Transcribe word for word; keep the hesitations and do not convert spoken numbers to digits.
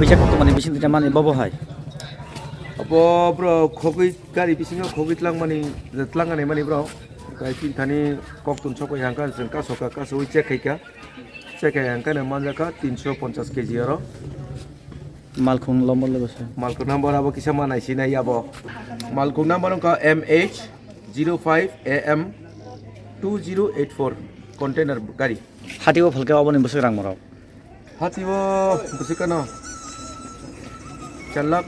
Kisa koktwmani bising twi mani bobo hai. Abo bro khogwi gari bisingo khogwi tlangmani, tlangani mani bro. Kai tin thani koktun sokoi hangka chwng kasoka kasowi check khaika. Check khai hangka no manjaka tinso ponchas K G oro. Malkhung lombor logo se. Malkhung number abo kisa manai sinai abo. Malkhung number wngkha M H zero five A M two zero eight four container gari. Hati o phalke oboni bwswk rang morok. Hati o bwswk kano char lakh